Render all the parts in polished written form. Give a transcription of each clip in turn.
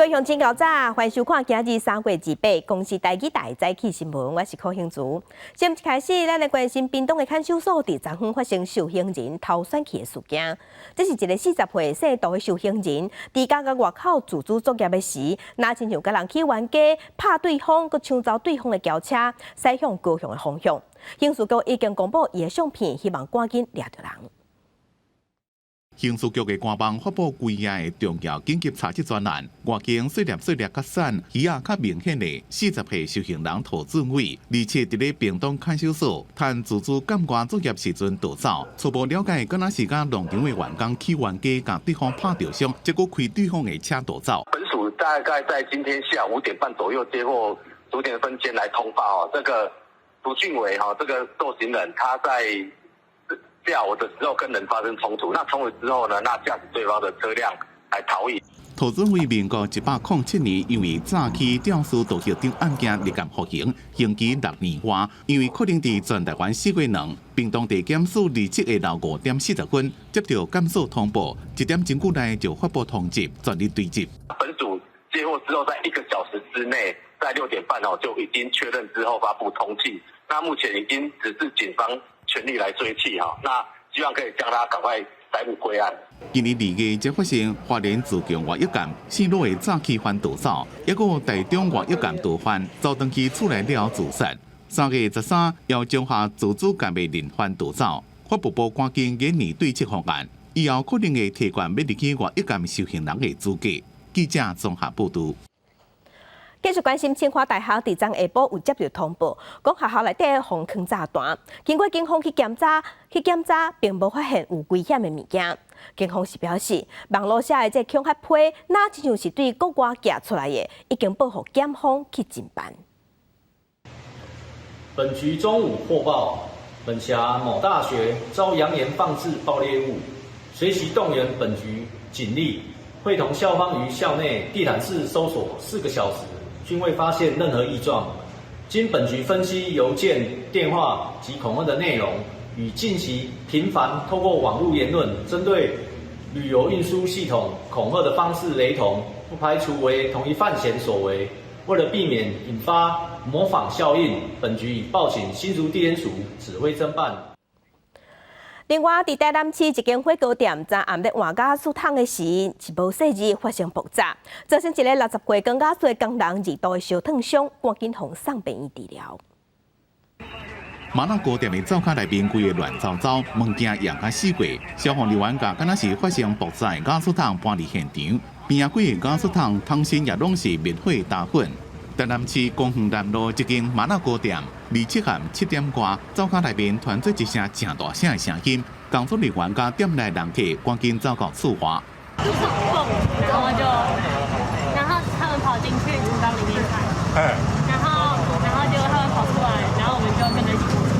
位鄉親，𠢕早，歡迎收看今日3月28公視台語台早起新聞，我是柯興竹。先一開始，咱來關心屏東的看守所佇昨昏發生受刑人偷選去的事件。這是一个40歲姓杜的受刑人，佇監獄外口自主作業的時，若親像共人去冤家，拍對方，閣搶走對方的轎車，駛向高雄的方向。刑事局已經公布伊的相片，希望趕緊掠著人。刑事局的官網發布幾頁的重要緊急查緝專案，外形細粒細粒較瘦，耳仔較明顯的40歲受刑人涂志偉，27佇咧屏東看守所，趁自主監外作業時陣逃走。初步了解，敢若是佮農場的員工去冤家，共對方拍著傷，結果開對方的車逃走。本署大概在今天下午5點半左右接獲竹田分監來通報，哦，這個涂俊偉哈，這個受刑人他在下午的時候跟人發生衝突，那衝突之後呢，那駕駛對方的車輛來逃逸。涂志偉民國107年，因為詐欺、肇事盜竊等案件入監服刑，刑期6年外。因為確認佇全台灣4月2，屏東地檢署27下晝5點40分接到監所通報，一點鐘久內就發布通緝，全力追緝。本署接獲之後，在1個小時之內，在6點半哦就已經確認之後發布通緝。那目前已經指示警方全力來追緝哈，那希望可以將他趕快逮捕歸案。今年2月才發生花蓮自強外役監姓羅的詐欺犯逃走，抑閣有台中外役監逃犯走轉去厝內了自殺。3月13，又彰化自主監的人犯逃走，法務部趕緊研擬對策方案，以後可能會提懸欲入去外役監受刑人的資格。記者綜合報導。繼續關心清華大學佇昨下晡有接著通報，講學校內底予囥炸彈，經過警方去檢查，去檢查並無發現有危險的物件。警方是表示，網路寫的這恐嚇批，若親像是對國外寄出來的，已經報予檢方去偵辦。本局中午獲報，本轄某大學遭揚言放置爆裂物，隨即動員本局警力，會同校方於校內地毯式搜索4個小時。均未發現任何異狀。經本局分析郵件、電話及恐嚇的內容，與近期頻繁透過網路言論針對旅遊運輸系統恐嚇的方式雷同，不排除為同一犯嫌所為。為了避免引發模仿效應，本局已報請新竹地檢署指揮偵辦。另外，佇台南市一間火鍋店，昨暗咧換瓦斯桶的時，是無細膩發生爆炸，造成一个60歲扛瓦斯的工人二度的燒燙傷，趕緊予送病院治療。麻辣鍋店的灶跤內面規个亂糟糟，物件揚甲四界，消防人員共敢若是發生爆炸的瓦斯桶搬離現場，邊仔幾个瓦斯桶桶身也攏是滅火焦粉。台南市公園南路這間麻辣鍋店，27號7點外，灶跤內面傳出一聲誠大聲的聲音，工作人員佮店內人客趕緊走到厝外。就是砰，然後就，然後他們跑進去廚房裡面看，然後就他們跑出來，然後我們就跟着一起跑出來。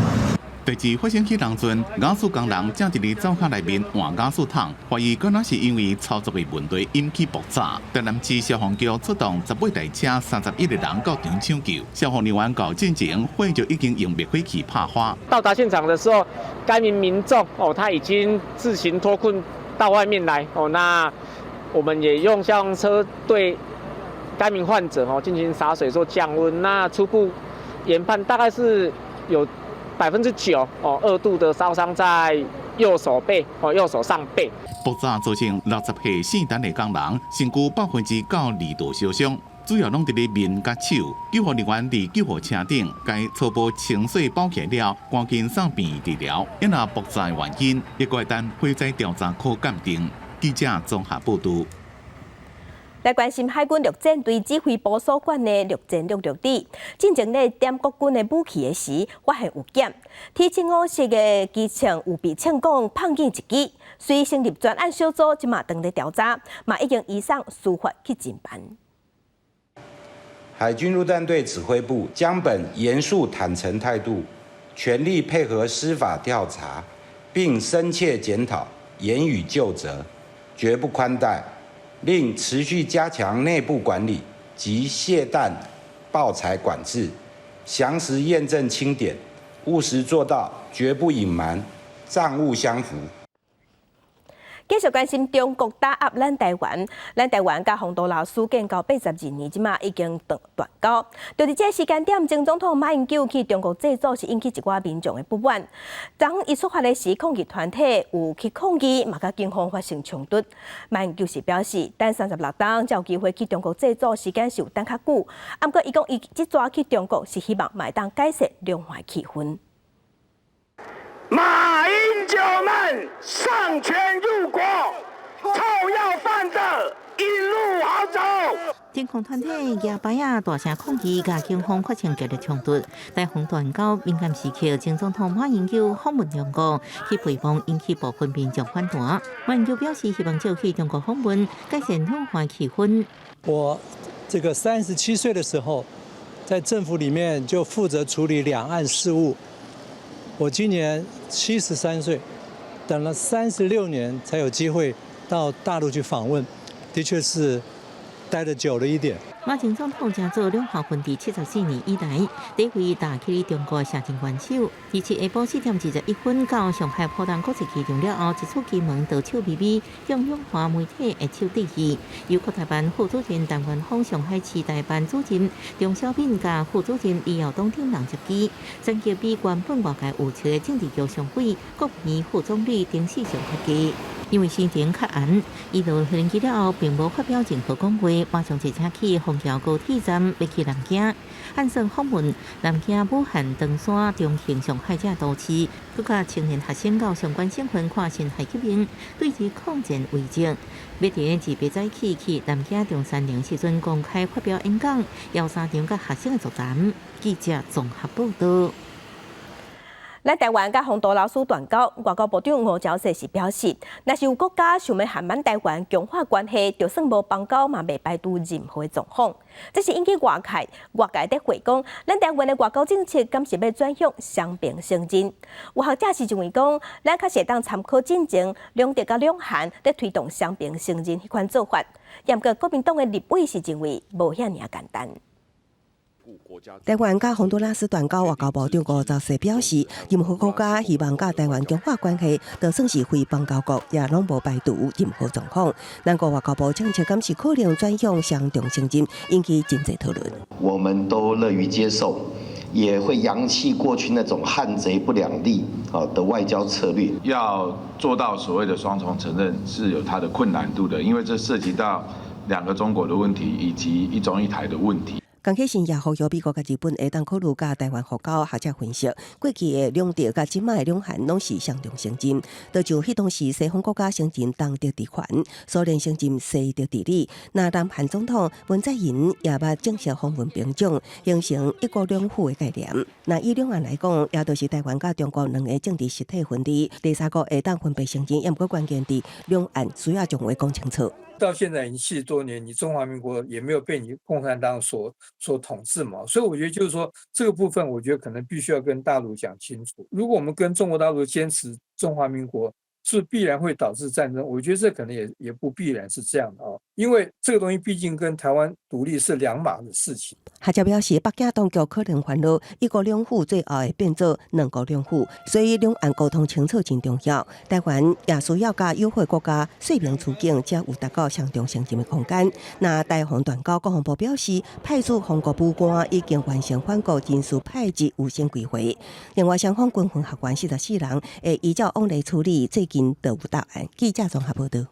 代誌發生彼當陣，瓦斯工人正佇咧灶跤內面換瓦斯桶，懷疑敢若是因為操作的問題引起爆炸。台南市消防局出動18台車、31個人到場搶救。消防人員到進前，火就已經用滅火器拍花。到達現場的時候，該名民眾哦，他已經自行脫困到外面來哦。那我們也用消防車對該名患者哦進行灑水做降溫。那初步研判大概是有9%哦，2度的燒傷在右手背哦，右手上背。爆炸造成60歲姓陳的工人身軀9%到2度燒傷，主要攏佇咧面佮手。救護人員佇救護車頂，共初步清洗包起了，趕緊送病院治療。因若爆炸原因，猶閣愛等火災調查科鑑定。記者綜合報導。來關心海軍陸戰隊指揮部所管的陸戰六陸隊，進前咧點國軍的武器的時，發現有檢 T75式的機槍有被槍管碰見一支，遂成立專案小組，這馬正咧調查，嘛已經移送司法去偵辦。海軍陸戰隊指揮部將本嚴肅坦誠態度，全力配合司法調查，並深切檢討，嚴予究責，絕不寬待。另持續加強內部管理及卸彈爆材管制，詳實驗證清點，務實做到絕不隱瞞，賬務相符。繼續關心中國打壓咱台灣，咱台灣佮洪都拉斯建交82年，這馬已經斷斷交。就佇這個時間點，前總統馬英九去中國祭祖，是引起一寡民眾的不滿。當伊出發的時，抗議團體有去抗議，嘛佮警方發生衝突。馬英九是表示，等36冬才有機會去中國祭祖，時間是有等較久。毋過，伊講伊這逝去中國是希望會當改善兩岸氣氛。馬英九們喪權辱國，臭要飯的，一路好走。挺抗團體舉牌仔大聲抗議，佮警方發生激烈衝突。台洪斷交敏感時刻，前總統馬英九訪問中國，去陪伴引起部分民眾反彈。馬英九表示，希望藉去中國訪問，改善兩岸氣氛。我這個37歲的時候，在政府裡面就負責處理兩岸事務。我今年73歲，等了36年才有機會到大陸去訪問，的確是待得久了一點。馬前總統成做兩岸分治74年以來，第一位踏去中國象徵元首。而且下晡4點21分到上海浦東國際機場了後，一出機門就笑眯眯向兩岸媒體握手致意。由國台辦副主任陳元峰、上海市台辦主任鍾小敏佮副主任李耀東等人接機，旋即比原本外界預測的政治局常委、國務院副總理丁薛祥較低。因為行程較晚，伊落飛機了後，並無發表任何講話，馬上坐車去虹橋高鐵站，欲去南京。按算訪問南京、武漢、唐山、重慶、上海這都市，閣佮青年學生到相關省份看辛亥革命，對日抗戰遺跡。欲佇28早起去南京中山陵時陣公開發表演講，邀三場佮學生的座談。記者綜合報道。咱台灣佮洪都拉斯斷交，外交部長吳釗燮是表示，若是有國家想欲和咱台灣強化關係，就算無邦交嘛，袂排除任何的狀況。這是引起外界佇回講，咱台灣的外交政策敢是欲轉向雙邊承認？有學者是認為講，咱確實會當參考進前兩德佮兩韓佇推動雙邊承認彼款做法。毋過國民黨的立委是認為無遐爾簡單。台灣佮洪都拉斯斷交，外交部長吳釗燮表示，任何國家希望佮台灣強化關係，就算是非邦交國，也攏無排除任何狀況。咱國外交部政策敢是可能轉向雙重承認，引起真濟討論。我們都樂於接受，也會揚棄過去那種漢賊不兩立啊的外交策略。要做到所謂的雙重承認，是有它的困難度的，因為這涉及到兩個中國的問題，以及一中一台的問題。江啟臣也呼籲美國佮日本會當考慮佮台灣復交，學者分析，過去的兩德佮這馬的兩韓攏是雙重承認，就像彼當時西方國家承認東德治權，蘇聯承認西德治理，那南韓總統文在寅也捌正式訪問平壤，形成一國兩府的概念。那以兩岸來講，也就是台灣佮中國兩个政治實體分離，第三國會當分別承認，也毋過關鍵佇兩岸需要將話講清楚。到現在已經70多年，你中華民國也沒有被你共產黨所統治嘛，所以我覺得就是說這個部分，我覺得可能必須要跟大陸講清楚。如果我們跟中國大陸堅持中華民國，是必然會導致戰爭，我覺得這可能也不必然是這樣的啊，因為這個東西畢竟跟台灣獨立是兩碼子事情。學者表示，北京當局可能煩惱一國兩府最後會變做兩國兩府，所以兩岸溝通清楚真重要。台灣也需要佮友好國家說明處境，才有達到雙重承認的空間。那台洪斷交，國防部表示，派駐洪國武官已經完成返國人事派職優先規劃。另外，雙方軍訓學員44人會依照往例處理，最近就有答案。記者綜合報道。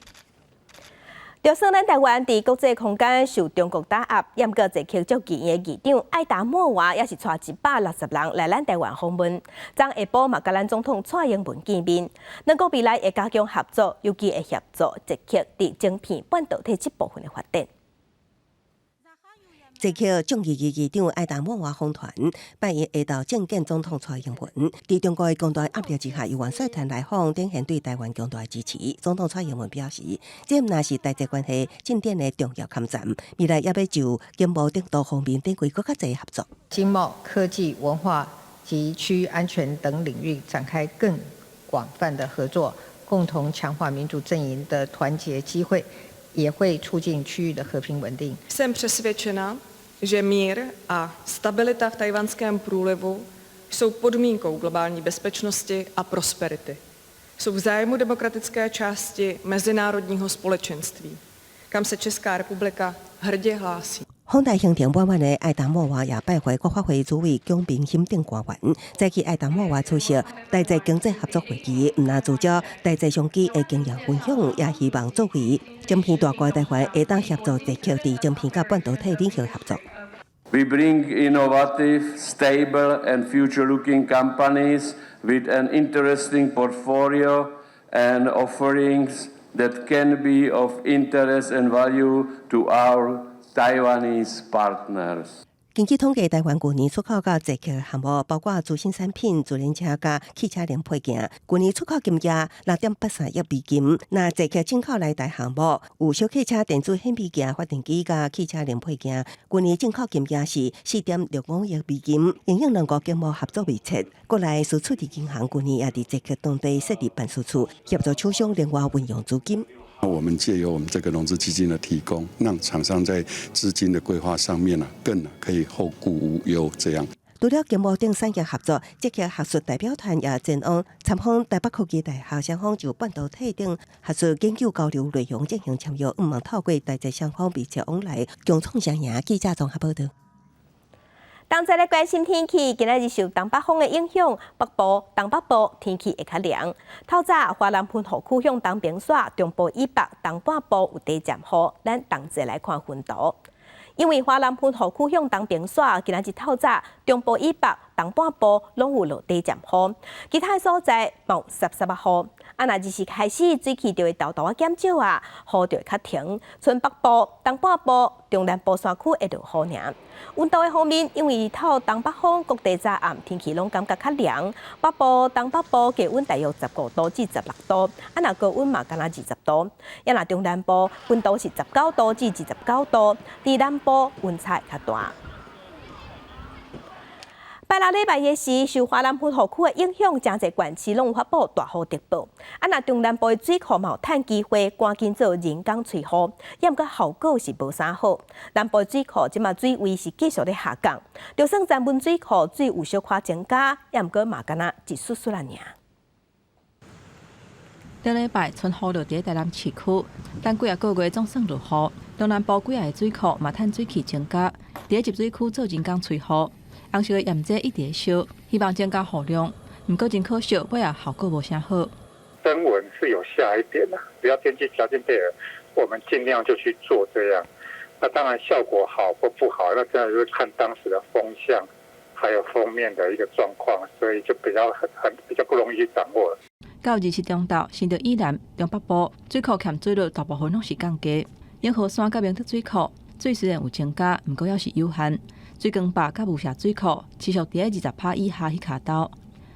就算咱台灣佇國際空間受中國打壓，毋過捷克眾議院的議長艾達莫娃也是帶160人來咱台灣訪問。昨下晡嘛佮咱總統蔡英文見面，兩國未來會加強合作，尤其會協助捷克佇晶片半導體這部分的發展。捷克眾議院議長艾達莫娃訪團，拜一下晝政見總統蔡英文，佇中國的強大壓力之下，由元率團來訪，展現對台灣強大的支持。總統蔡英文表示，這毋但是台捷關係進展的重要坎站，未來也欲就經貿等多方面展開閣較濟合作。經貿、科技、文化及區域安全等領域展開更廣泛的合作，共同強化民主陣營的團結機會，也會促進區域的和平穩定。 Jsem přesvědčena, že mír a stabilita v Tchajwanském průlivu jsou podmínkou globální bezpečnosti a prosperity. Jsou v zájmu demokratické části mezinárodního společenství, kam se Česká republika hrdě hlásí。訪台行程滿滿的艾達莫娃也拜會國發會主委蔣平興等官員，早起艾達莫娃出席台捷經濟合作會議，毋但聚焦台捷商機的經驗分享，也希望作為晶片大國台灣會當協助捷克佇晶片佮半導體領域合作。 We bring innovative, stable and future-looking companies with an interesting portfolio and offerings that can be of interest and value to our Taiwanese partners。根據統計，台灣舊年出口到捷克項目包括資訊產品、自行車佮汽車零配件。舊年出口金額6.83億美金。若捷克進口來台項目有小客車、電子顯微鏡、發電機佮汽車零配件。舊年進口金額是4.65億美金，影響兩國經貿合作密切。國內輸出銀行舊年也佇捷克當地設立辦事處，協助廠商靈活運用資金。我們借由我們這個融資基金的提供，讓廠商在資金的規劃上面呢，更可以後顧無憂。這樣。除了經貿等產業合作，捷克學術代表團也前往參訪台北科技大學，雙方就半導體等學術研究交流內容進行簽約，向望透過台捷雙方密切往來，共創雙贏。記者綜合報導。同齊來關心天氣，今仔日受東北風的影響，北部、東北部天氣會較涼。透早華南風雨區向東邊徙，中部以北、東半部有短暫雨。咱同齊來看雲圖。因為華南風雨區向東邊徙，今仔日透早中部以北、東半部攏有落短暫雨，其他所在嘛有澀澀仔雨。啊，若日時開始水汽就會沓沓仔減少啊，雨就會較停。賰北部、東半部、中南部山區會落雨爾。溫度的方面，因為透東北風，各地早暗天氣攏感覺較涼。北部、東北部低溫大約15度至16度，啊，若高溫嘛敢若20度。啊，若中南部溫度是19度至29度，佇南部溫差會較大。拜六禮拜的時，受華南風雨區的影響，誠濟縣市攏有發布大雨特報。啊，若中南部的水庫嘛有趁機會，趕緊做人工催雨，猶毋過效果是無啥好。南部水庫這馬水位是繼續咧下降，就算曾文水庫水有小可增加，猶毋過嘛敢若一絲絲仔爾。頂禮拜春雨落佇台南市區，等幾仔個月總算落雨。中南部幾个水庫嘛趁水汽增加，佇集水區做人工催雨。紅色的鹽劑一直咧燒，希望增加雨量。毋過真可惜，尾仔效果無啥好。增溫是有下一點啦，只要天氣條件配合，我們盡量就去做這樣。那當然效果好或不好，那真的就是看當時的風向，還有鋒面的一個狀況，所以就比較很很比較不容易去掌握了。到27中晝，新竹以南、中北部水庫欠水率大部分攏是降低。永和山佮明德水庫水雖然有增加，毋過猶是有限。水光壩佮霧社水庫持續佇20%以下彼跤兜。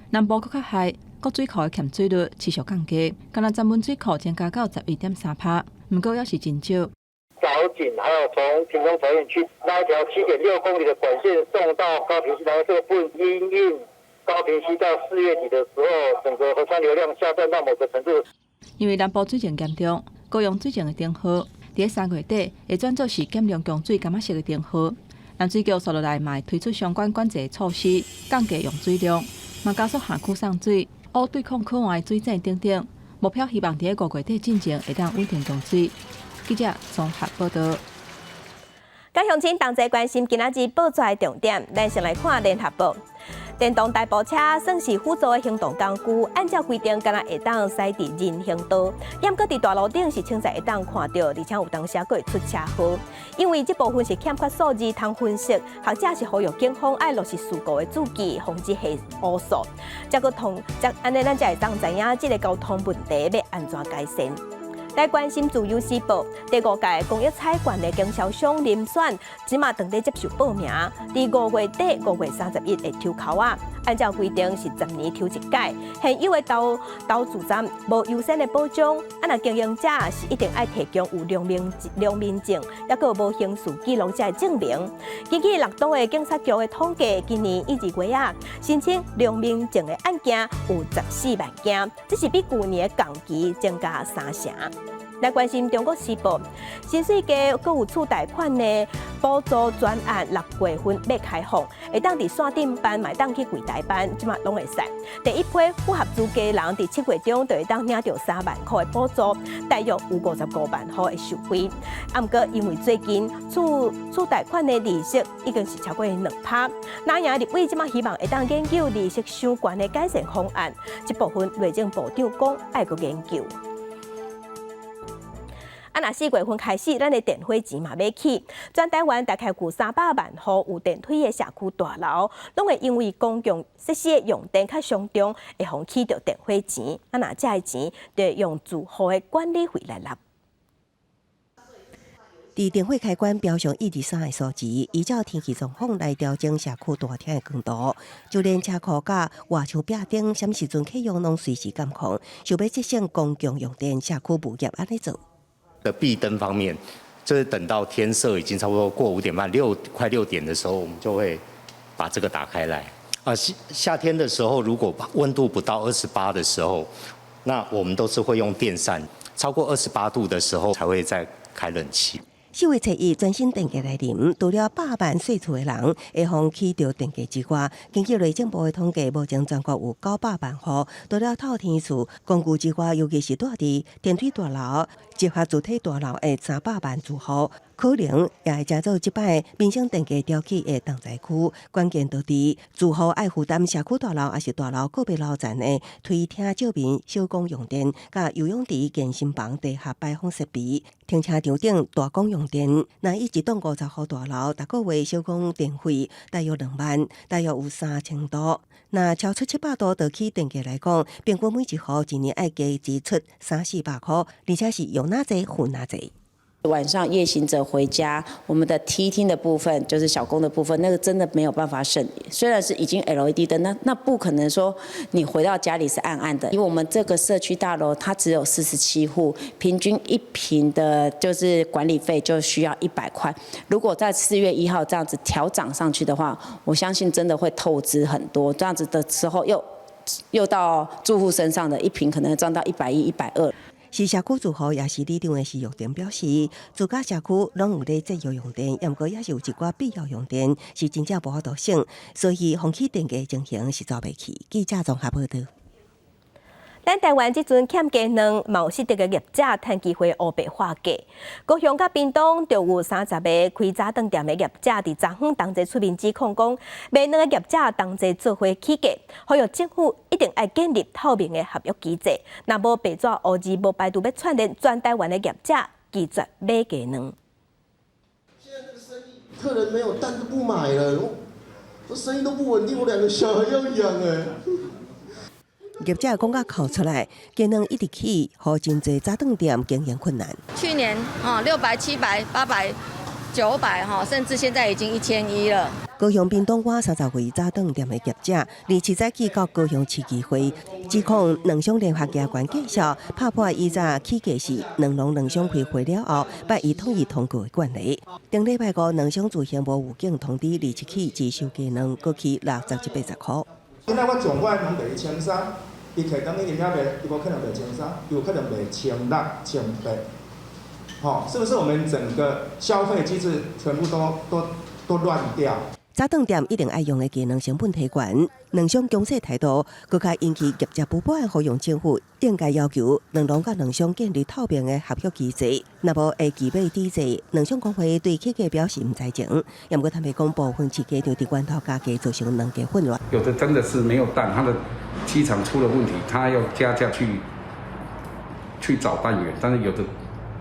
南部閣較害，各水庫的欠水率持續降低，敢若曾文水庫增加到11.3%，毋過猶是真少。藻井，還有從屏東桃園區拉一條7.6公里的管線送到高屏溪，然後這個部分因應高屏溪到4月底的時候，整個河川流量下降到某個程度。因為南部水情嚴重，高雄水情的燈號，佇3月底會轉做是減量供水柑仔色的燈號。南水局紲落來嘛會推出相關管制措施，降低用水量，嘛加速旱區送水，烏對抗可換的水井等等，目標希望佇5月底進前會當穩定供水。記者綜合報導。佮鄉親同齊關心今仔日報紙的重點，咱先來看聯合報。電動代步車算是輔助的行動工具，按照規定，敢若會當駛佇人行道，猶閣佇大路頂是清楚會當看著，而且有當時閣會出車禍。因為這部分是欠缺數字通分析，學者是呼籲警方愛落實事故的注記，防止下烏數。才閣通，才按呢，咱才會當知影這个交通問題欲按怎改善。來關心自由時報第五屆公益彩券的經銷商遴選，這馬正咧接受報名，佇5月底5月31會抽籤仔。按照規定是10年抽一屆，現有的投注站無優先的保障，啊若經營者是一定愛提供有良民證，抑閣無刑事記錄才會證明。根據六都的警察局的統計，今年一二月啊，申請良民證的案件有14萬件，這是比舊年的同期增加三成。來關心中國時報，新稅計閣有厝貸款的補助專案6月份欲開放，會當佇線頂辦，嘛會當去櫃台辦，這馬攏會使。第一批符合資格人佇7月中就會當領著3萬箍的補助，大約有55萬戶會受惠。啊，毋過因為最近厝貸款的利息已經是超過2趴，藍營立委這馬希望會當研究利息傷懸的改善方案，這部分內政部長講愛閣研究。啊，若4月份開始，咱的電火錢嘛欲起。全台灣大概有300萬戶有電梯的社區大樓，攏會因為公共設施的用電較傷重，會予起著電火錢。啊，若這个錢就用住戶的管理費來納。佇電火開關標上1、2、3的數字，依照天氣狀況來調整社區大廳的光度，就連車庫佮外牆壁頂，啥物時陣啟用攏隨時監控。想欲節省公共用電，社區物業按呢做。的壁燈方面，就是等到天色已經差不多過5點半，快6點的時候，我們就會把這個打開來。啊，夏天的時候，如果溫度不到28的時候，那我們都是會用電扇。超過28度的時候，才會再開冷氣。4月初1，全新電價來臨，除了百萬細厝的人會予起著電價之外，根據內政部的統計，目前全國有900萬戶，除了透天厝、公寓之外，尤其是住佇電梯大樓、集合住宅大樓的300萬住戶，可能也會成做這擺民生電價調起的重災區。關鍵就佇住戶愛負擔社區大樓，抑是大樓個別樓層的推廳照明、小公用電、佮游泳池、健身房地下排風設備、停車場頂大公用電。若以一棟50戶大樓，逐個月小公電費大約2萬，大約有3000度。若超出700度就起電價來講，平均每一戶一年愛加支出三四百箍，而且是用哪濟付哪濟。晚上夜行者回家，我們的梯廳的部分就是小公的部分，那個真的沒有辦法省。雖然是已經 LED 燈，那不可能說你回到家裡是暗暗的。因為我們這個社區大樓它只有47戶，平均一坪的就是管理費就需要100塊。如果在4月1號這樣子調漲上去的話，我相信真的會透支很多。這樣子的時候又到住戶身上的一坪可能漲到110、120。是社區住戶，也是里長的施玉婷表示，自家社區攏有咧節約用電，毋過也是有一寡必要用電是真正無法度省，所以予起電價情形是走袂去。記者綜合報導。咱台灣這陣欠雞卵，嘛有失德的業者趁機會烏白畫價。高雄佮屏東就有30個開早頓店的業者，佇昨昏同齊出面指控講，賣卵的業者同齊做伙起價，呼籲政府一定愛建立透明的合約機制，若無白紙烏字無排除欲串聯全台灣的業者拒絕買雞卵。客人沒有蛋都不買了，我生意都不穩定，我兩個小孩要養欸。業者講甲哭出來，雞卵一直起，予真濟早頓店經營困難。去年啊，600、700、800、900哈，甚至現在已經1100了。高雄屏東外30位早頓店的業者，27早起到高雄市議會，指控卵商聯合加懸價數，拍破以早起價時卵農卵商開會了後，捌已統一通過的慣例。頂禮拜五，卵商自行無預警通知27起只收雞卵，閣起60至80箍。今仔我上我的卵賣1300，伊提轉去𪜶遐賣，伊無可能賣1300，有可能賣1600、1800，吼，是不是我們整個消費機制全部都亂掉？早頓店一定愛用的雞卵成本提懸，卵商強勢態度，閣較引起業者不滿，呼籲政府應該要求卵農佮卵商建立透明的合約機制，若無會拒買抵制。卵商公會對起價表示毋知情，也毋過坦白講，部分市價就佇源頭加價，造成卵價混亂。有的真的是沒有蛋，他的雞場出了問題，他要加價去找蛋源，但是有的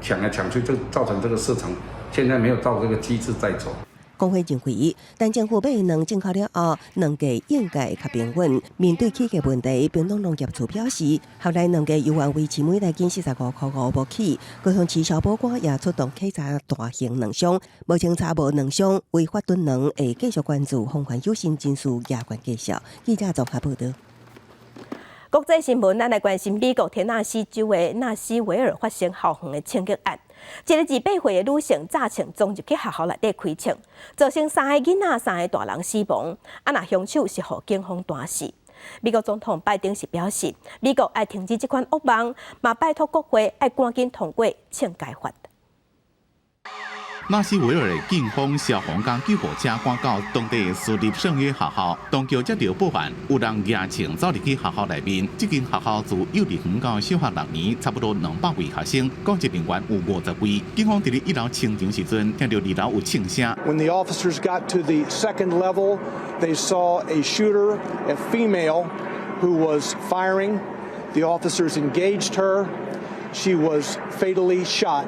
搶來搶去，就造成這個市場現在沒有照這個機制在走。公會認為，等政府買卵進口了後，卵價應該較平穩。面對起價問題，屏東農業處表示，後來卵價猶原維持每公斤45塊5無起。高雄市消保官也出動稽查大型卵商，無清查無卵商違法囤卵，會繼續關注，防範有心人士加懸價數。記者綜合報導。國際新聞，咱來關心美國田納西州的納斯維爾發生校園的槍擊案，一个28歲的女性詐槍衝入去學校內底開槍，造成三个囡仔、三个大人死亡。啊，若兇手是予警方彈死。美國總統拜登是表示，美國愛停止這款噩夢，嘛拜託國會愛趕緊通過懲戒法。納斯維爾的警方消防佮救護車趕到當地私立聖約學校，當局接著報案，有人舉槍走入去學校內面。這間學校自幼稚園到小學六年，差不多200位學生，教職人員有50位。警方佇咧一樓清場時陣，聽著二樓有槍聲。 When the officers got to the second level, they saw a shooter, a female, who was firing. The officers engaged her. She was fatally shot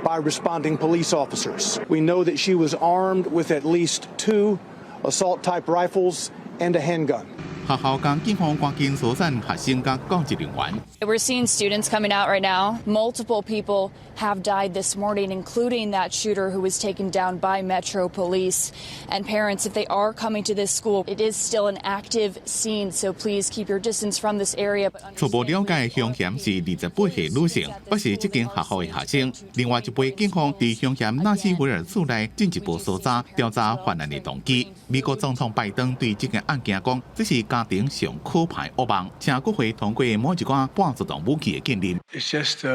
by responding police officers. We know that she was armed with at least two assault-type rifles and a handgun. 學校佮警方趕緊疏散學生佮教職人員。 We're seeing students coming out right now. Multiple people have died this morning, including that shooter who was taken down by Metro Police. And parents, if they are coming to this school, it is still an active scene, so please keep your distance from this area. 初步了解，兇嫌是28歲女性，抑是這間學校的學生。另外一批警方佇兇嫌納斯維爾厝內進一步搜查調查犯案的動機。美國總統拜登對這件案件講，這是家庭上可怕的噩夢，請國會通過某一寡半自動武器的禁令。 It's just,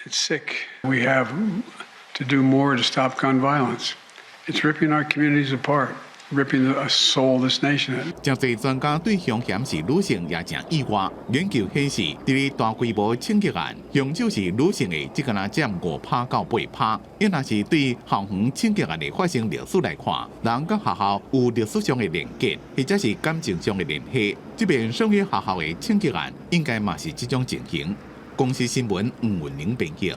it's sick. We have to do more to stop gun violence. It's ripping our communities apart, ripping the soul of this nation. 誠濟專家對兇嫌是女性也誠意外。研究顯示，佇咧大規模槍擊案，兇手是女性的，只敢若佔5趴到8趴。伊若是對校園槍擊案的發生歷史來看，人佮學校有歷史上的連結，或者是感情上的聯繫。這邊聖約學校的槍擊案，應該嘛是這種情形。公視新聞吳文玲編輯。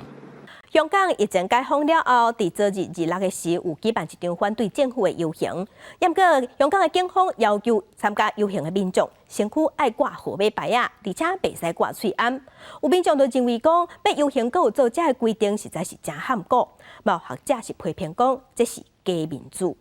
香港疫情解封了後，佇昨日26的時有舉辦一場反對政府的遊行。毋過香港的警方要求參加遊行的民眾，身軀愛掛號碼牌仔，而且袂使掛喙罨。有民眾就認為講，欲遊行閣有做這个規定，實在是誠譀古。嘛有學者是批評講，這是假民主。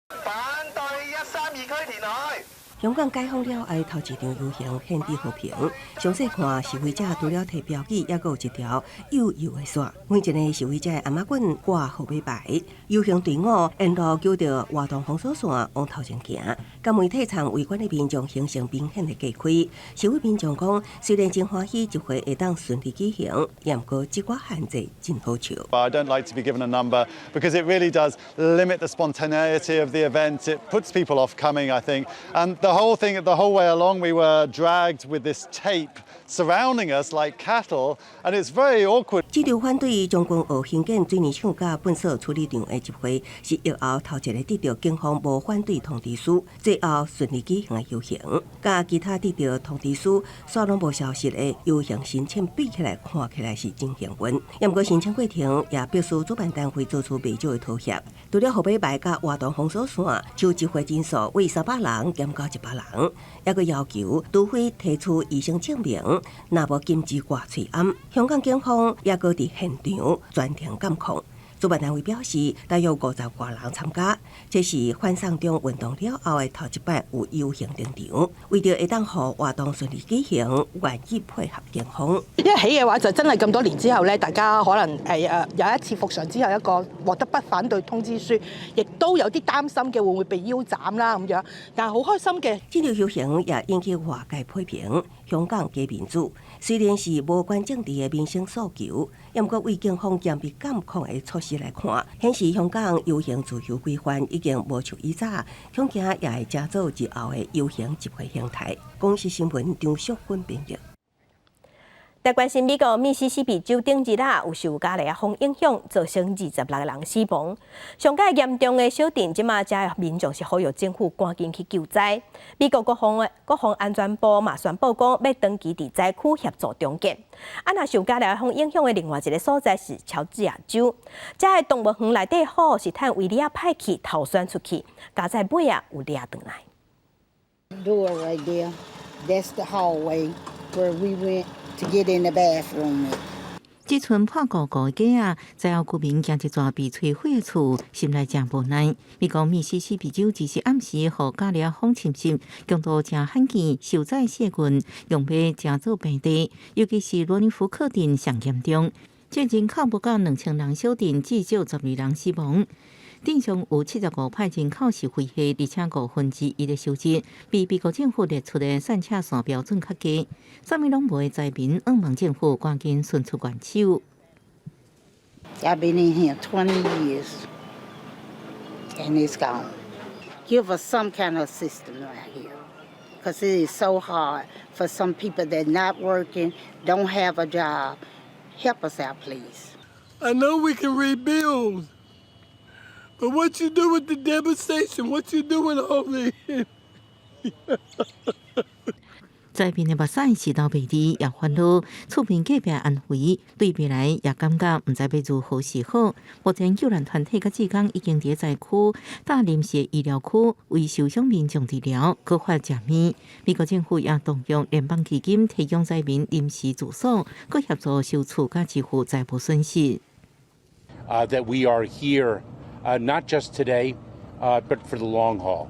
反對132區填海。香港解封了後，頭一場遊行現地和平。詳細看示威者除了提標語，猶閣有一條幼幼的線。每一个示威者的頷仔棍掛號碼牌。遊行隊伍沿路揪著活動封鎖線往頭前行，佮媒體層圍觀的民眾形成明顯的隔開。示威民眾講，雖然真歡喜集會會當順利舉行，毋過這寡限制真好笑。 I don't like to be given a number because it really does limit the spontaneity of the event. It puts people off coming, I think. And the whole thing, the whole way along, we were dragged with this tape surrounding us like cattle, and it's very awkward. 這場反對將軍澳興建水泥廠佮糞埽處理場的集會，是疫後頭一个得著警方無反對通知書，最後順利舉行的遊行。佮其他得著通知書，煞攏無消息的遊行申請比起來，看起來是真幸運。毋過申請過程也必須主辦單位做出袂少的妥協。除了號碼牌佮活動封鎖線，就集會人數為300人減到100人，猶閣要求除非提出醫生證明，若無禁止掛喙罨。香港警方猶閣佇現場全程監控。主辦單位表示，大約50外人參加，這是反送中運動了後的頭一擺有遊行登場。為著會當予活動順利舉行，願意配合警方。一起嘅話就真係咁多年之後咧，大家可能有一次復常之後一個獲得不反對通知書，亦都有啲擔心嘅會唔會被腰斬啦咁樣，但係好開心嘅。這場遊行也引起外界批評，香港假民主雖然是無關政治的民生訴求，毋過對警方嚴密監控的措施來看，顯示香港遊行自由規範已經無像以早，恐驚也會成做日後的遊行集會形態。公視新聞張淑芬編譯。來關心美國密西西比州頂日啊，有受加勒風影響，造成26個人死亡。上蓋嚴重的小鎮，這馬遮民眾是呼籲政府趕緊去救災。美國國防安全部嘛宣布講，欲長期佇災區協助重建。啊，若受加勒風影響的另外一个所在是喬治亞州，遮的動物園內底虎是趁圍籬仔歹去逃竄出去，佳哉尾仔有掠轉來。 Door right there, that's the hallway where we went to get in the bathroom. 這賰破五個雞仔，災後居民行一逝被摧毀的厝，心內誠無奈。美國密西西比州這是暗時予加勒風侵襲，強度誠罕見，受災細郡用欲成做平地，尤其是羅尼福克鎮上嚴重。這人口無到2000人小鎮，至少12人死亡。鎮上有75趴人口是灰黑，而且1/5的收入比美國政府列出的散赤線標準較低。啥物攏無的災民，向望政府趕緊伸出援手。 I've been in here 20 years, and it's gone. Give us some kind of assistance right here, because it is so hard for some people that not working, don't have a job. Help us out, please. I know we can rebuild, but what you do with the devastation? What you do with all the 災民的目屎是流袂離，也煩惱，厝邊隔壁安慰，對未來也感覺毋知欲如何是好。目前救援團體佮志工已經佇災區搭臨時醫療區，為受傷民眾治療，閣發食物。美國政府也動用聯邦基金提供災民臨時住所，閣協助修厝佮支付財務損失。 That we are here, not just today, but for the long haul.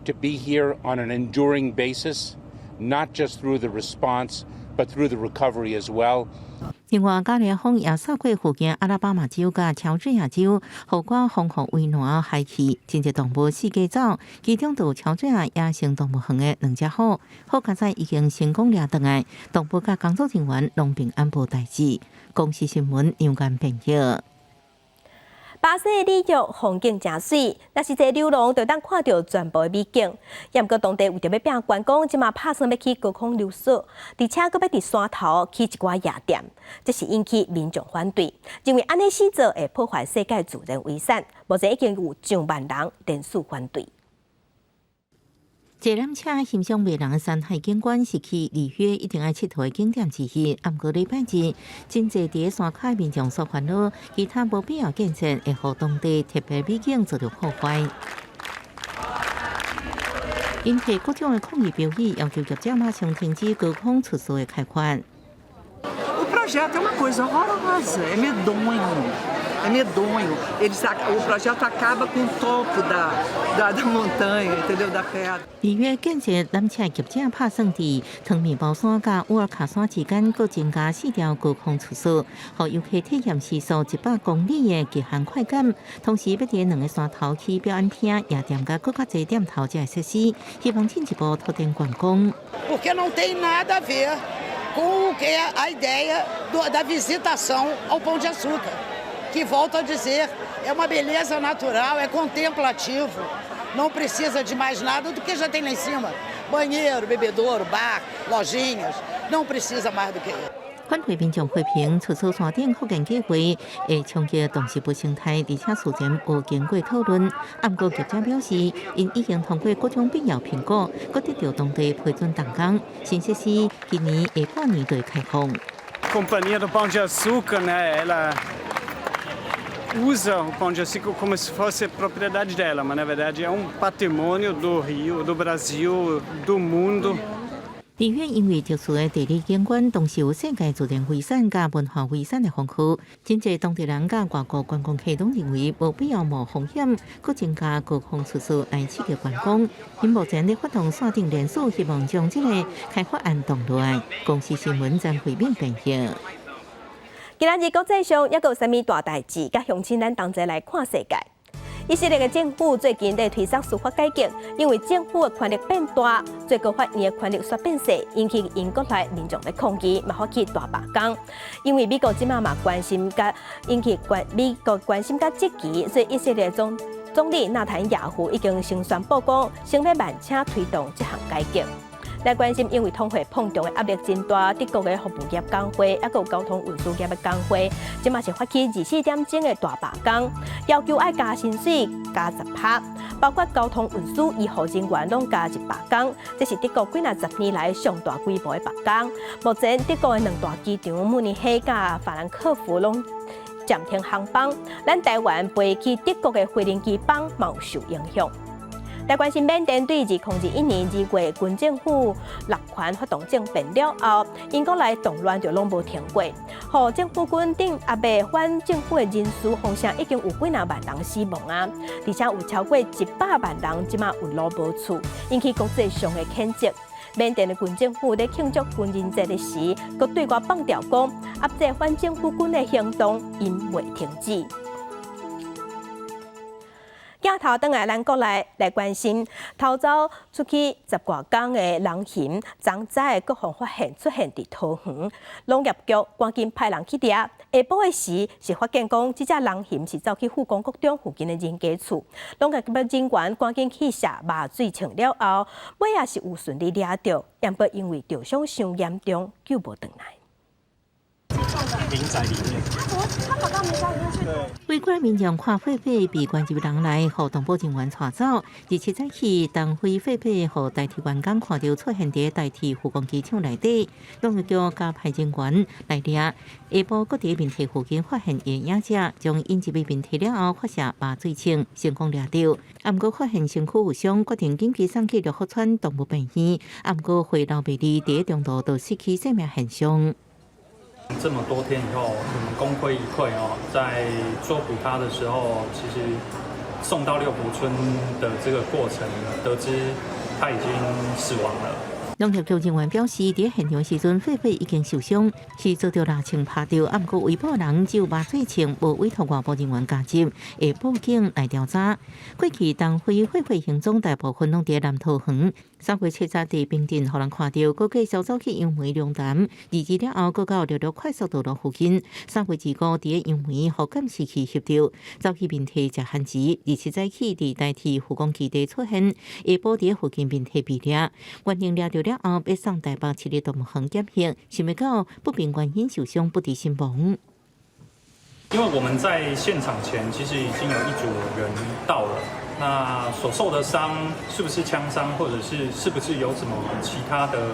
To be here on an enduring basis. Not just through the response, but through the recovery as well. 另外，加熱風也掃過附近阿拉巴馬州佮喬治亞州，予寡防護圍欄害去，真濟動物四界走，其中就喬治亞野生動物園的兩隻虎，好佳哉已經成功掠轉來，動物佮工作人員攏平安無代誌。公視新聞楊堅編譯。巴西的里約風景誠媠，若是坐溜廊，就當看著全部的美景。毋過當地為著欲拚觀光，這馬拍算欲起高空溜索，而且閣欲佇山頭起一寡夜店，這是引起民眾反對，認為按呢死做會破壞世界自然遺產。目前已經有上萬人連署反對。坐纜車欣賞迷人的山海景觀是去里約一定愛𨑨迌的景點之一。毋過禮拜日，真濟佇山跤民眾所煩惱，其他無必要建設會予當地特別美景遭著破壞。𪜶提各種的抗議標語，要求業者馬上停止高空出售的開發。 O projeto é uma coisa horrorosa, é medonho, é medonho. O projeto acaba com o topo da montanha, entendeu? Da pedra. 里約建設纜車業者拍算佇長麵包山佮烏爾卡山之間，閣增加四條高空出索，予遊客體驗時速100公里的極限快感。同時，欲佇兩个山頭起表演廳、夜店佮閣較濟店頭遮的設施，希望進一步拓展觀光。 Porque não tem nada a ver com o que é a ideia da visitação ao Pão de Açúcar, que, volto a dizer, é uma beleza natural, é contemplativo, não precisa de mais nada do que já tem lá em cima. Banheiro, bebedouro, bar, lojinhas, não precisa mais do que isso. 反對民眾批評出售山頂復建計畫會衝擊動植物生態，而且事前無經過討論。毋過業者表示，𪜶已經通過各種必要評估，閣得著當地批准動工，新設施今年下半年就會開放。 Companhia do Pão de Açúcar, né? Ela usa o Pão de Açúcar como se fosse propriedade dela, mas na verdade é um patrimônio do Rio, do Brasil, do mundo. 里約因為特殊的地理景觀，同時有世界自然遺產佮文化遺產的封號，真濟當地人佮外國觀光客攏認為無必要冒風險，閣增加高空出售來刺激觀光。𪜶目前咧發動線頂連署，希望將這個開發案擋落來。公視新聞張惠敏編譯。今仔日國際上猶閣有啥物大代誌？佮鄉親咱同齊來看世界。以色列的政府最近在推動司法改革，因為政府的權力變大，最高法院的權力煞變細，引起𪜶國內民眾的抗議，嘛發起大罷工。因為美國這馬嘛關心佮引起關美國關心佮積極，所以以色列總理納坦雅胡已經先宣布講，先欲慢車推動這項改革。來關心，因為通貨膨脹的壓力真大，德國的服務業工會，猶閣有交通運輸業的工會，這馬是發起24點鐘的大罷工，要求愛加薪水加10趴，包括交通運輸醫護人員攏加100工。這是德國幾若十年來上大規模的罷工。目前德國的兩大機場慕尼黑佮法蘭克福攏暫停航班，咱台灣飛去德國的飛行機班嘛有受影響。來關心緬甸對2021年2月軍政府奪權發動政變了後，𪜶國內動亂就攏無停過。予政府軍等抑未反政府的人士，風聲已經有幾若萬人死亡啊，而且有超過100萬人這馬有路無厝，引起國際上的譴責。緬甸的軍政府咧慶祝軍人節的時，閣對外放調講，壓制反政府軍的行動𪜶袂停止。鏡頭轉來咱國內來關心，逃走出去十外工的狼熊，昨早閣予發現出現佇桃園，農業局趕緊派人去掠。下晡的時是發現講，這隻狼熊是走去富岡國中附近的人家厝，農業局人員趕緊去射麻醉槍了後，尾仔是有順利掠著，毋過因為著傷傷嚴重，救無轉來。民宅裡面。他跑到民宅裡面去。圍觀民眾看狒狒被關入籠內，予動保人員帶走。27早起，東非狒狒予台鐵員工看著出現佇台鐵福岡機場內底，農業局共派人員來掠。下晡閣佇民宅附近發現伊影跡，將引入去民宅了後，發射麻醉槍，成功掠著。毋過發現身軀有傷，決定緊急送去六福村動物病院。毋過回流袂利，佇中途就失去生命現象。這麼多天以後，我們功虧一簣哦，在捉捕他的時候，其實送到六福村的這個過程，得知他已經死亡了。農業局人員表示，佇現場時陣，狒狒已經受傷，是遭著獵槍拍著，毋過圍捕人只有麻醉槍，無委託外部人員加入，會報警來調查。過去東非狒狒行蹤大部分攏佇南桃園。3月7日佇平鎮，予人看著，閣繼續走去楊梅龍潭，二日了後，閣到六六快速道路附近。3月25佇楊梅予監視器翕著，走去民宅食番薯。27早起佇台鐵福岡基地出現，下晡佇附近民宅被掠，原定掠著了後，欲送台北市立動物園檢疫，想袂到不明原因受傷不治身亡。因為我們在現場前，其實已經有一組人到了。那所受的傷是不是槍傷，或者是是不是有什麼其他的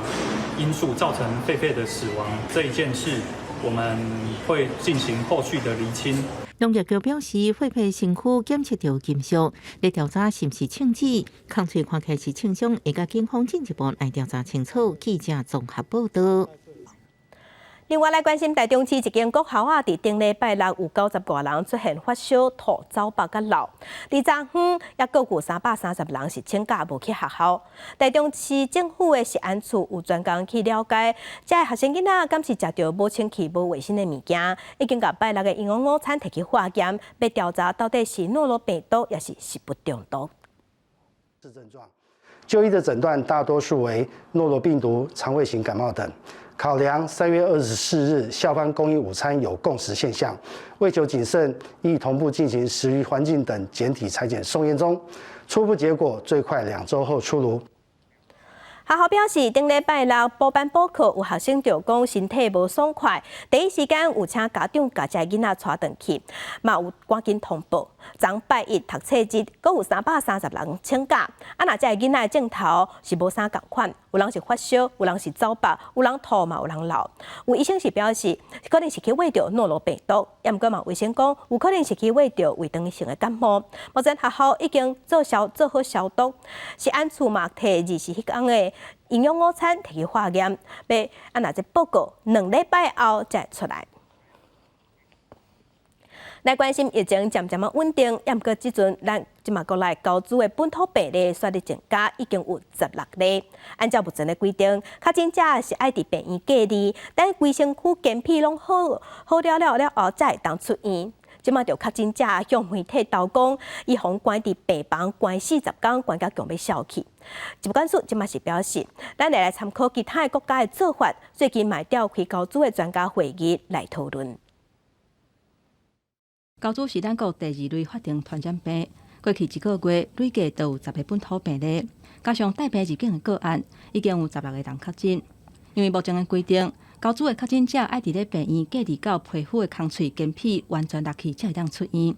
因素造成狒狒的死亡這一件事，我們會進行後續的釐清。農業局表示，狒狒身軀檢測著金屬，咧調查是毋是槍支，空喙看起來是槍傷，會共警方進一步來調查清楚。記者綜合報道。另外來關心台中市一間國校仔，佇頂禮拜六有90外人出現發燒、吐、走腹佮流。佇昨昏猶閣有330人是請假無去學校。台中市政府的食安處有專工去了解，這个學生囡仔敢是食著無清氣、無衛生的物件，已經共拜六的營養午餐提去化驗，欲調查到底是諾羅病毒，抑是食物中毒。是症狀。就醫的診斷大多數為諾羅病毒、腸胃型感冒等。考量3月24日校方供應午餐有共食現象，為求謹慎，亦同步進行食餘環境等檢體採檢送驗中。初步結果最快2週後出爐。學校表示，頂禮拜六補班補課，有學生著講身體無爽快，第一時間有請家長共這囡仔帶轉去，嘛有趕緊通報。昨拜一讀冊日，閣有330人請假。啊，若這个囡仔的症頭是無啥仝款，有人是發燒，有人是走腹，有人吐嘛，有人流。有醫生是表示，可能是去餵著諾羅病毒，抑毋過嘛，醫生講有可能是去餵著胃腸性的感冒。目前學校已經做好消毒，食安處嘛提24彼工的營養午餐提去化驗，欲啊若這報告2禮拜後才會出來。來關心疫情漸漸仔穩定，抑毋過這陣咱這馬國內高雄的本土病例煞咧增加，已經有16例。按照目前的規定，確診者是愛佇病院隔離，等規身軀健體攏好好了了了後，才會當出院。這馬著確診者向媒體投講，伊予關佇病房關40工，關甲強欲痟去。疾管署這馬是表示，咱會來參考其他的國家的做法，最近嘛召開高雄的專家會議來討論。高雄是咱國第二類法定傳染病，過去一個月累計都有10個本土病例，加上帶病入境的個案，已經有16個人確診。因為目前的規定，高雄的確診者愛佇咧病院隔離到皮膚的空喙乾皮完全落去，才會當出院。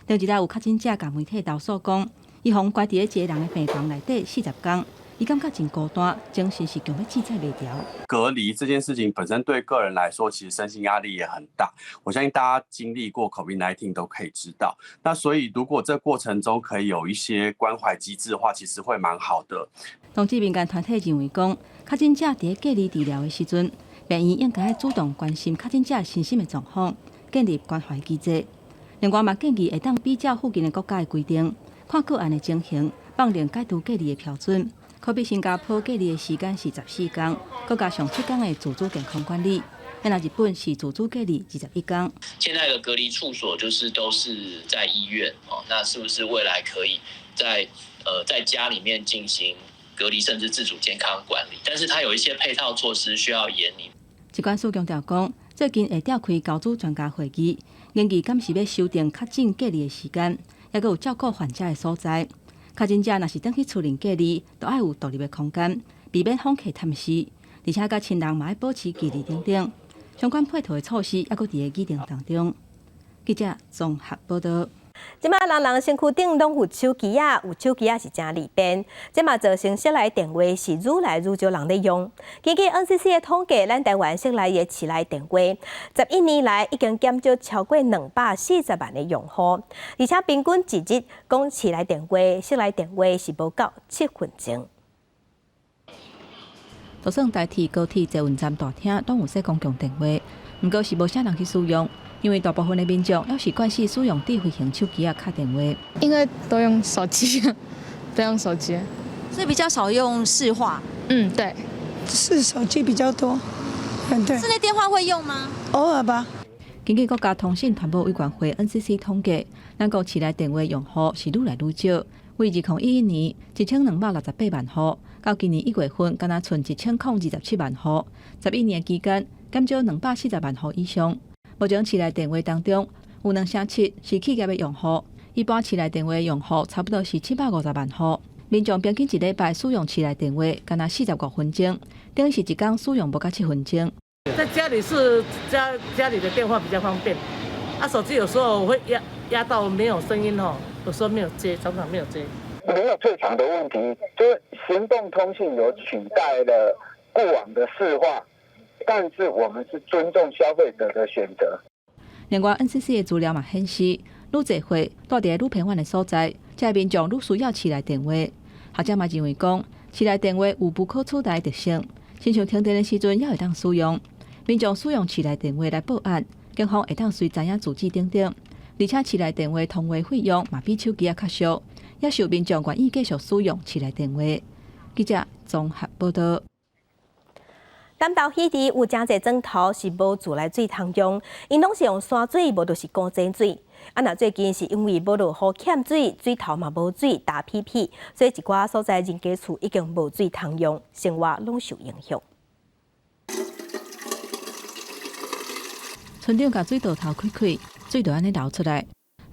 頂一日有確診者共媒體投訴講，伊予關佇咧一個人的病房內底40工，伊感覺真孤單，精神是強欲自在袂牢。隔離這件事情本身對個人來說，其實身心壓力也很大。我相信大家經歷過 COVID-19 都可以知道。那所以如果這過程中可以有一些關懷機制的話，其實會蠻好的。同志民間團體認為講，確診者佇隔離治療的時陣，病院應該主動關心確診者身心的狀況，建立關懷機制。另外嘛，建議會當比照附近的國家的規定，看個案的情形，放寬解除隔離的標準。可比新加坡隔離的時間是14工，閣加上7工的自主健康管理。那日本是自主隔離21天。現在的隔離處所就是都是在醫院哦，那是不是未來可以在家裡面進行隔離，甚至自主健康管理？但是它有一些配套措施需要研擬。疾管署強調講，最近會召開高組專家會議，研議敢是欲修訂確診隔離的時間，抑閣有照顧患者的所在。確診者若是轉去厝內隔離，就愛有獨立的空間，避免訪客探視，而且佮親人嘛愛保持距離等等。相關配套的措施抑閣佇咧擬定當中。記者綜合報道。這馬人人身軀頂攏有手機仔，有手機仔是誠利便。這嘛造成室內電話是愈來愈少人咧用。根據 NCC 的統計，咱台灣室內的市內電話，11年來已經減少超過240萬的用戶，而且平均一日講市內電話、室內電話是無夠7分鐘。就算台鐵、高鐵捷運站大廳攏有設公共電話，毋過是無啥人去使用，因為大部分的民眾猶是慣勢使用智慧型手機仔敲電話。因為都用手機，都用手機，所以比較少用市話。嗯，對，是手機比較多。嗯，對。室內電話會用嗎？偶爾吧。根據國家通訊傳播委員會 NCC 統計，咱國市內電話用戶是愈來愈少，為2011年1268萬戶，到今年1月份，干焦賰1027萬戶，11年期間減少240萬戶以上。目前市內電話當中有27%是企業的用戶，一般市內電話用戶差不多是750萬戶。民眾平均一禮拜使用市內電話，干焦45分鐘，等於是一工使用無夠7分鐘。在家裡是家裡的電話比較方便，啊，手機有時候會壓到沒有聲音哦，有時候沒有接，常常沒有接。沒有退場的問題，就是行動通信有取代了過往的市話，但是我們是尊重消費者的選擇。另外，NCC 的資料嘛顯示，愈濟歲住佇愈偏遠的所在，這民眾愈需要市內電話。學者嘛認為講，市內電話有無可取代的特性，親像停電的時陣也會當使用。民眾使用市內電話來報案，警方會當隨知影住址等等。而且市內電話通話費用嘛比手機仔較俗，也受民眾願意繼續使用市內電話。記者綜合報道。南投魚池有誠濟庄頭是無自來水通用，𪜶攏是用山水，無就是古井水。啊，若最近是因為無落雨欠水，水頭嘛無水，焦敝敝，所以一寡所在人家厝已經無水通用，生活攏受影響。村長共水道頭開開，水就按呢流出來。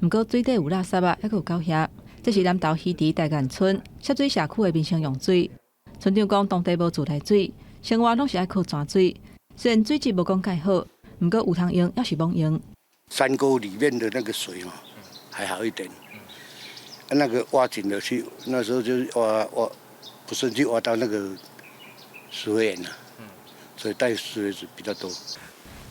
毋過水底有垃圾仔，猶閣有狗蟻。這是南投魚池大巖村涉水社區的民生用水。村長講，當地無自來水，生活攏是愛靠泉水。雖然水質無講蓋好，毋過有通用，猶是罔用。山溝裡面的那個水嘛，還好一點。那個挖井的去，那時候就挖挖，不是去挖到那個石灰岩啦，所以帶石灰質比較多。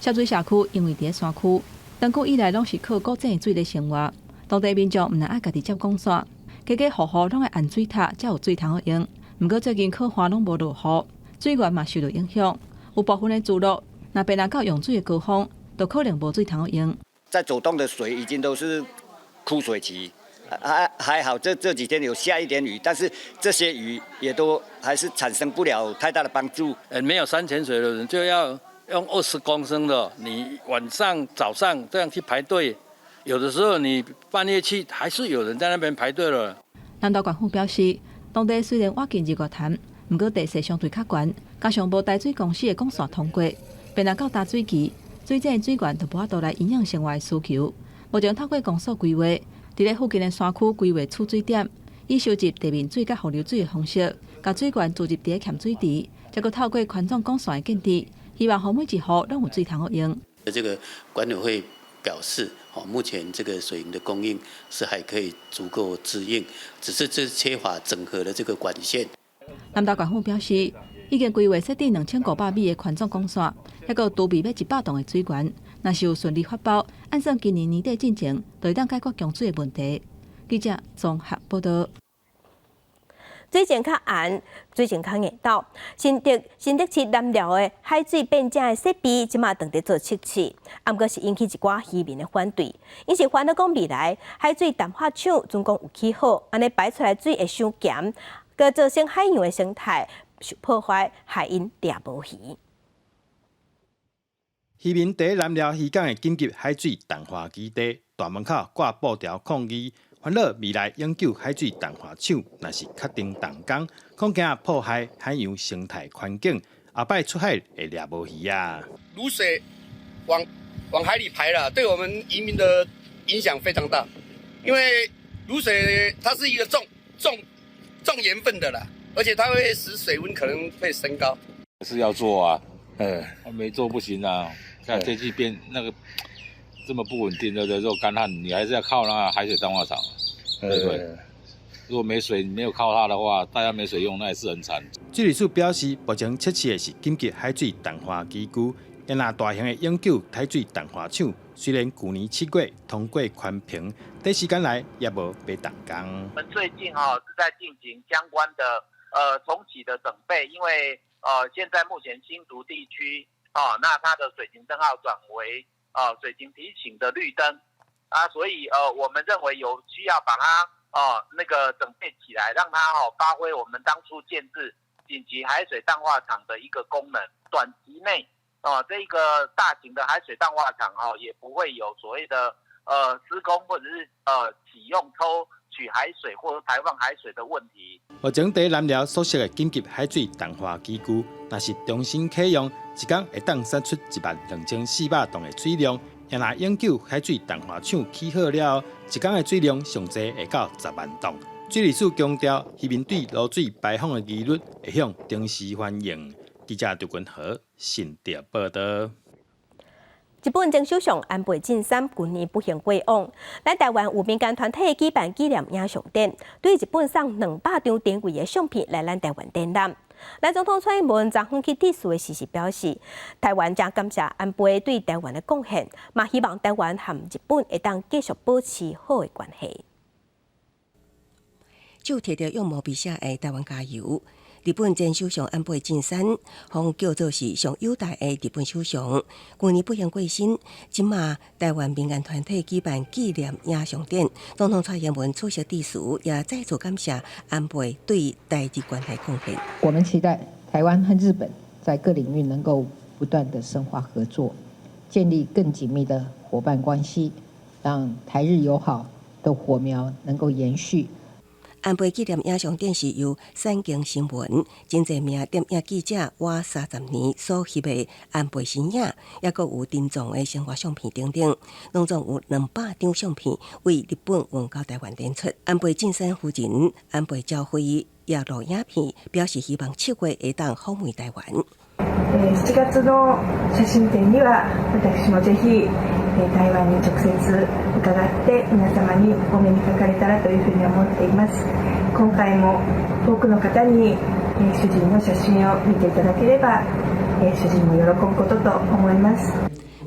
涉水社區因為佇咧山區，長久以來攏是靠古井的水咧生活。當地民眾毋但愛家己接管線，家家戶戶攏愛安水塔，才有水通好用。毋過最近靠旱攏無落雨，水源嘛受到影響。有部分的聚落，若變來到用水的高峰，就可能無水通好用。在走動的水已經都是枯水期，還好這幾天有下一點雨，但是這些雨也都還是產生不了太大的幫助。沒有山泉水的人就要用20公升的，你晚上、早上這樣去排隊，有的時候你半夜去，還是有人在那邊排隊了。南投縣府表示，當地雖然倚近日月潭，毋過地勢相對較懸，加上無台水公司的管線通過，變來到乾水期，水井的水源就無法度來營養生活的需求。目前透過公所規劃，佇咧附近的山區規劃儲水點，以收集地面水佮河流水的方式，共水源注入佇咧鹹水池，再閣透過寬敞管線的建置，希望予每一戶攏有水通好用。這個管委會表示，目前這個水銀的供應是還可以足夠支應，只是這缺乏整合的這個管線。南投縣府表示，已經規劃設置2500米的寬敞管線，抑閣儲備欲100棟的水源，若是有順利發包，按算今年年底進前，就會當解決供水的問題。記者綜合報道。水情較絚，水情較硬斗。新竹市南寮的海水變井的設備，這馬正佇做測試，毋過是引起一寡漁民的反對。𪜶是煩惱講未來海水淡化廠準講有起好，按呢排出來水會傷鹹，閣造成海洋的生態受破壞，害𪜶掠無魚。漁民佇南寮漁港的緊急海水淡化基地大門口掛布條抗議，煩惱未來永久海水淡化廠若是確定動工，恐驚破壞海洋生態環境，後擺出海會掠無魚仔。滷水往海裡排了，對我們漁民的影響非常大，因為滷水它是一個重重重鹽分的啦，而且它會使水溫可能會升高。是要做啊，沒做不行啊。看天氣變那個這麼不穩定，對不對？如果乾旱，你還是要靠那個海水淡化廠，對不對？如果沒水，沒有靠它的話，大家沒水用，那也是很慘。水利署表示，目前測試的是緊急海水淡化機具，若大型的永久海水淡化廠，雖然舊年7月通過環評，短時間內也無欲動工。我們最近哈是在進行相關的重啟的準備，因為現在目前新竹地區哦，那它的水情燈號轉為水情提醒的綠燈啊，所以我們認為有需要把它那個準備起來，讓它發揮我們當初建置緊急海水淡化廠的一個功能。短期內這個大型的海水淡化廠也不會有所謂的施工或者是啟用抽取海水或者排放海水的問題。目前佇南寮所設的緊急海水淡化機具，若是重新啟用，一工會當產出12,400噸的水量。若永久海水淡化廠起好了後，一工的水量上濟會到10萬噸。水利署強調，漁民對滷水排放的疑慮會向定時反映。記者劉君和新竹報道。日本前首相安倍晉三舊年不幸過往，咱台灣有民間團體舉辦紀念影像展，對日本送200張珍貴的相片來咱台灣展覽。咱總統蔡英文昨昏去致辭的時時表示，台灣誠感謝安倍對台灣的貢獻，嘛希望台灣和日本會當繼續保持好的關係。就提著用毛筆寫的台灣加油。日本前首相安倍晉三，予叫做是上優待的日本首相，舊年不幸過身。這馬台灣民間團體舉辦紀念影像展，總統蔡英文出席致辭，也再次感謝安倍對台日關係貢獻。我們期待台灣和日本在各領域能夠不斷的深化合作，建立更緊密的夥伴關係，讓台日友好的火苗能夠延續。安倍紀念影像展是由產經新聞真濟名攝影記者倚30年所翕的安倍身影，抑閣有珍藏的生活相片等等，攏總有200張相片為日本運到台灣展出。安倍晉三夫人安倍昭惠也錄影片，表示希望7月會當訪問台灣。 7月の寫真展には私もぜひ台灣に直接伺って皆様にお目にかかれたらというふうに思っています。今回も多くの方に主人の写真を見ていただければ主人も喜ぶことと思います。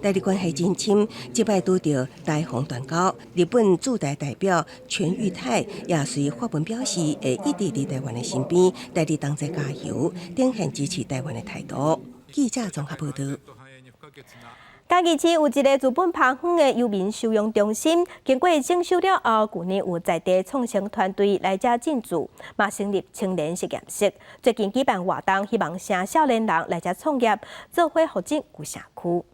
台日關係真深，這擺拄著台澎斷交，日本駐台代表泉裕泰也隨發文表示，會一直佇台灣的身邊，台日同齊加油，展現支持台灣的態度。記者綜合報道。嘉義市有一个日本拍園的遊民收容中心，經過整修了後，舊年有在地創生團隊來遮進駐，嘛成立青年實驗室。最近舉辦活動，希望請少年人來遮創業，做伙發展舊社區。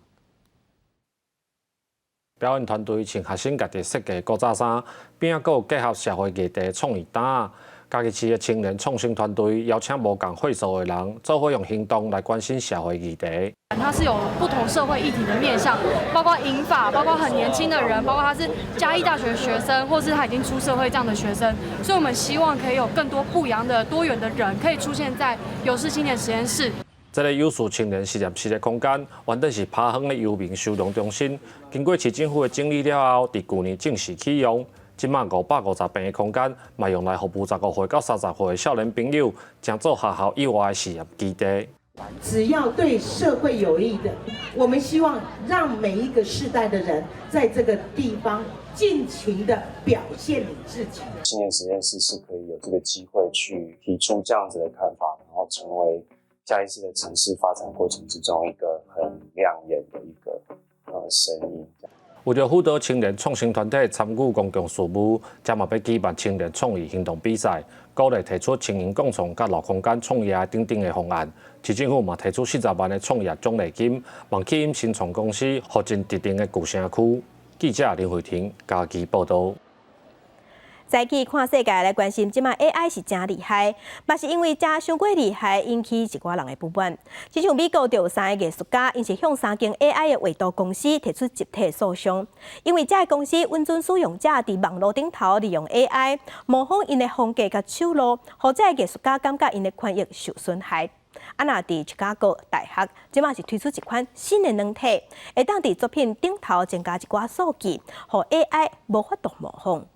表演團隊穿學生家己設計古早衫，並閣有結合社會議題創意擔。嘉義市的青年創新團隊邀請無仝歲數的人，做伙用行動來關心社會議題。它是有不同社會議題的面向，包括銀髮，包括很年輕的人，包括他是嘉義大學學生，或是他已經出社會這樣的學生。所以，我們希望可以有更多不一樣的多元的人，可以出現在有事青年實驗室。這个有事青年實驗室的空間，原本是拍園的遊民收容中心，經過市政府的整理了後，佇舊年正式啟用。這馬550坪的空間，嘛用來服務15歲到30歲的少年朋友，成做學校以外的實驗基地。只要對社會有益的，我們希望讓每一個世代的人在這個地方盡情的表現你自己。青年實驗室是可以有這個機會去提出這樣子的看法，然後成為嘉義市的城市發展過程之中一個很亮眼的一個聲音。為著輔導青年創新團體參與公共事務，這嘛欲舉辦青年創意行動比賽，鼓勵提出青銀共創佮老空間創業等等的方案。市政府嘛提出40萬的創業獎勵金，望吸引新創公司予進特定的舊城區。記者林慧婷嘉義報導。早起看世界來關心，這馬 AI 是誠厲害，嘛是因為誠傷過厲害，引起一寡人的不滿。親像美國就有三个藝術家，𪜶是向三間 AI 的畫圖公司提出集體訴訟，因為這个公司允准使用者佇網路頂頭利用 AI 模仿𪜶的風格佮手路，予這个藝術家感覺𪜶的權益受損害。啊，若佇芝加哥大學，這馬是推出一款新的軟體，會當佇作品頂頭增加一寡數據，予 AI 無法度模仿。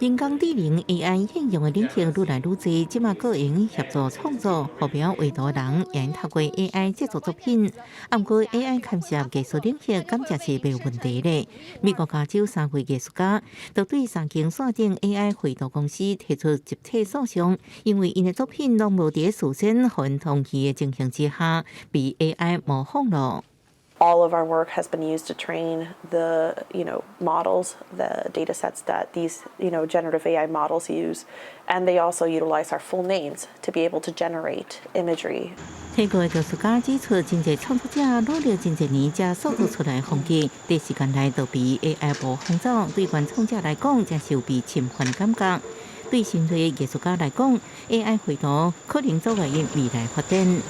人工智能 AI 應用的領域愈來愈濟，這馬閣會用協助創作，予袂曉畫圖人會透過 AI 製作作品。毋過 AI 牽涉藝術領域，敢誠是袂有問題咧？美國加州三位藝術家都對三間線頂 AI 繪圖公司提出集體訴訟，因為𪜶的作品攏無佇事先予𪜶同意的情形之下，被 AI 模仿了。 All of our work has been used to train the models, the data sets that these generative AI models use, and they also utilize our full names to be able to generate imagery. 提告的藝術家指出，真濟創作者努力真濟年才塑造出來的風格，短時間內就被 AI 模仿走，對原創者來講，誠是有被侵犯的感覺。對新銳藝術家來講，AI 繪圖可能阻礙𪜶未來發展。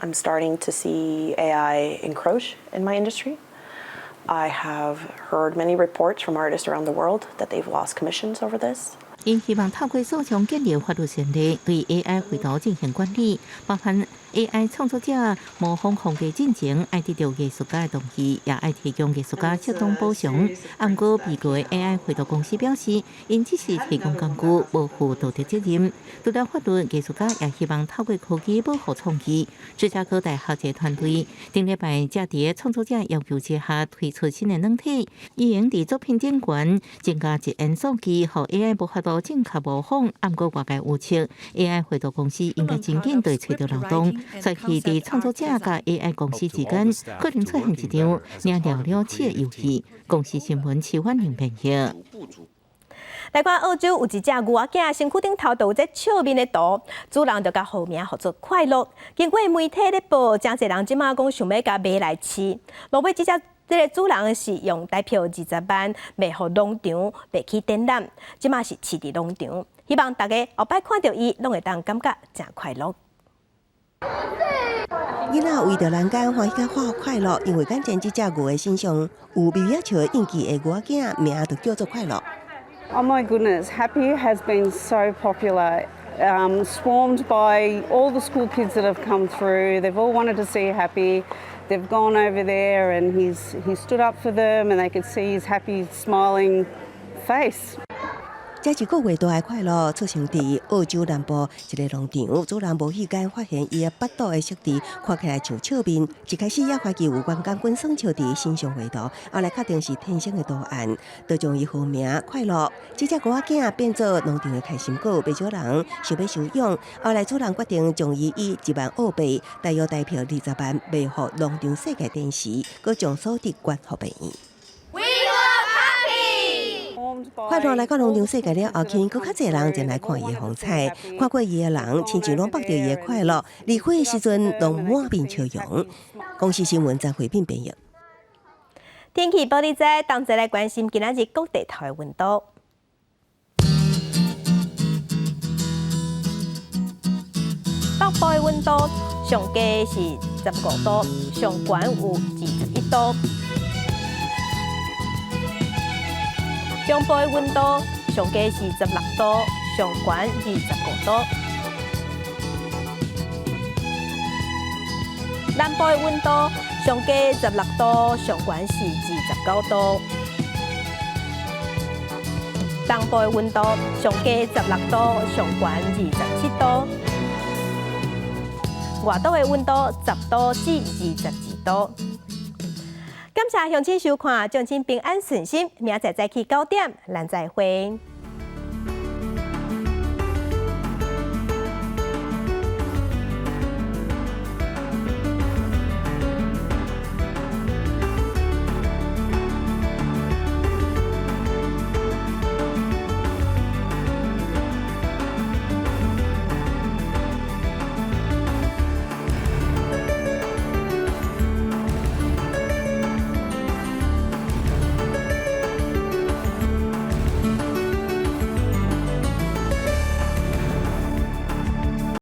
I'm starting to see AI encroach in my industry. I have heard many reports from artists around the world that they've lost commissions over this. 𪜶希望透過訴訟建立法律先例，對 AI 繪圖進行管理，包含 AI 創作者模仿風格進前，愛得到藝術家的同意，也愛提供藝術家適當補償。毋過，被告的 AI 繪圖公司表示，𪜶只是提供工具，無負道德責任。除了法律，藝術家也希望透過科技保護創意。芝加哥大學一個團隊頂禮拜才佇創作者要求之下推出新的軟體，伊會用佇作品頂懸增加一頁數據，予 AI 無法度正確模仿。毋過外界預測，AI 繪圖公司應該真緊就會揣著漏洞，所以佇創作者佮 AI 公司之間可能出現一場了了了事的遊戲。公視新聞徐婉玲編譯。來看澳洲有一隻牛仔囝，身軀頂頭就有這笑面的圖，主人就共號名號做快樂。經過媒體咧報，誠濟人這馬講想欲共買來飼。落尾這隻這个主人是用台票20萬賣予農場，賣去展覽，這馬是飼佇農場。希望大家後擺看著伊，攏會當感覺誠快樂。囡仔圍著欄杆歡喜佮畫快樂，因為眼前這隻牛的身上有微微笑的印記的牛仔囝，名就叫做快樂。 Oh my goodness, Happy has been so popular, swarmed by all the school kids that have come through. They've all wanted to see Happy. They've gone over there and he stood up for them and they could see his happy, smiling face. 這一個月大的快樂出生佇澳洲南部一个農場，主人無意間發現伊的腹肚的色澤看起來像笑面。一開始也懷疑有員工滾耍笑佇身上畫圖，後來確定是天生的圖案，就將伊號名快樂。這隻牛仔囝變做農場的開心果，袂少人想欲收養。後來主人決定將伊以1萬澳幣，大約台票20萬賣予農場世界電視，閣將所得捐予病院。 We love Happy。快樂來到農場世界了後，吸引閣較濟人前來看伊的風采，看過伊的人，親像攏縛著伊的快樂，離開的時陣攏滿面笑容。公視新聞張慧敏編譯。天氣報你知，同齊來關心今仔日各地頭的溫度。北部的溫度上低是15度，上懸有21度。中部的溫度上低是16度，上懸25度。南部的溫度上低16度，上懸是29度。東部的溫度上低16度，上懸27度。外島的溫度10度至22度。感謝鄉親收看，祝親平安順心。明仔載早起9點，咱再會。